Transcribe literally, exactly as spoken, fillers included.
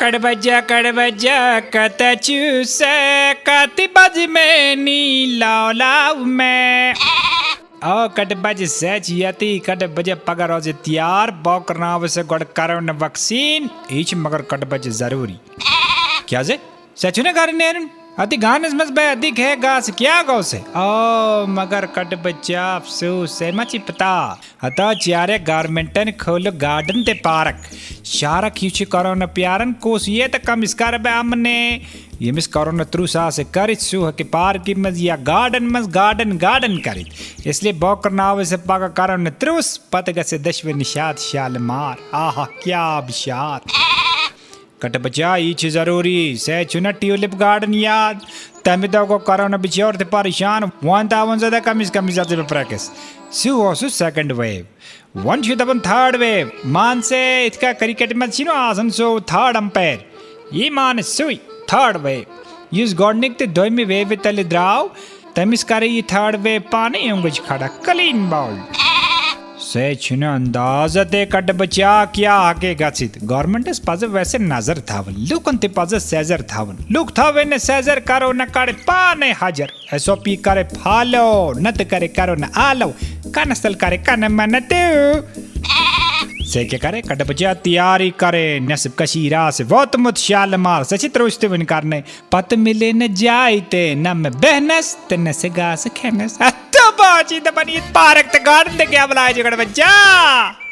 کٹہٕ بچہ، کٹہٕ بچہ، کتہ چھُ سہ؟ کتہِ بزِ مےٚ نی لاو لاو مےٚ؟ او کٹہٕ بچہ، سہ چھِ یتی۔ کٹہٕ بچہ، پگاہ روزِ تیار، بہٕ کرناوٕ سہ گۄڈٕ کرونا ویکسیٖن۔ یہِ چھِ مگر کٹہٕ بچہ ضروٗری۔ کیٛازِ؟ سہ چھُنہٕ گرٕ نیرُن۔ اتی گانس منٛز بہٕ اتی کھے گاسہٕ، کیٛاہ گوٚو سہ؟ او مگر کٹہٕ بچہ، افسوس، سہ ما چھِ پتہ۔ ہتا چیارے گورنمنٹن کھولُکھ گارڈن تہِ پارک۔ شہرک یہِ چھُ کرونا پیاران، کُس ییتہِ کٔمِس کرٕ بہٕ امنے؟ ییٚمِس کرونا ترٛوس آسہِ کٔرِتھ، سُہ ہیٚکہِ پارکہِ منٛز یا گارڈن منٛز گارڈن گارڈن کٔرِتھ۔ اس لیے بہٕ کرناوٕ سُہ پگاہ کرونا ترٛوس، پتہٕ گژھِ دشوٕنہِ شاد شالمار۔ آہا، کیٛاہ آبشار۔ کٹہٕ بچہ، یہِ چھُ ضروٗری۔ سہ چھُنہ ٹیولپ گارڈن یاد؟ تمہِ دۄہ گوٚو کرونا بچور تہِ پریشان۔ وۄنۍ تہِ وۄنۍ زیادہ کٔمِس کٔمِس اژٕ بہٕ پریکٹس۔ سُہ اوس سُہ سیکنڈ ویو۔ وۄنۍ چھُ دپان تھٲرڈ ویو۔ مان ژٕ، یِتھ کٔنۍ کرکٹ منٛز چھِنہٕ آسان سُہ تھٲرڈ امپیر۔ یہِ مانہِ سُے تھٲرڈ ویو۔ یُس گۄڈنِکۍ تہٕ دوٚیمہِ ویوِ تلہِ درٛاو، تٔمِس کرِ یہِ تھٲرڈ ویو پانے اونٛگٕج کھڑا، کلین باؤلڈ۔ سُہ چھُنہٕ اندازہ تہِ کٹہٕ بچہ کیٛاہ ہیٚکہِ گژھِتھ۔ گورنمنٹس پزِ ویسے نظر تھاوٕنۍ، لوٗکن تہِ پزِ سیزر تھاوُن۔ لوٗکھ تھاوٕنۍ نہٕ سیزر، کرونا کڑِ پانے حجر۔ ایس او پی کرے فالو، نتہٕ کرے کرونا آلو، کنس تل کرے کنہٕ منہٕ تہِ۔ ژےٚ کیٛاہ کرے کٹہٕ بچہ؟ تیاری کرے، نصف کشیٖر آسہِ ووتمُت شالمار، سۄ چھِ ترٛوش تہِ وُنہِ کرنے۔ پتہٕ مِلے نہٕ جاے تہِ، نہ مےٚ بیہنس تہٕ نہ سُہ گاسہٕ کھٮ۪نس۔ ہتہٕ باجی دپان، یہِ پارک تہٕ گارڈن تہِ کیٛاہ بلاے چھِ کٹہٕ بچہ؟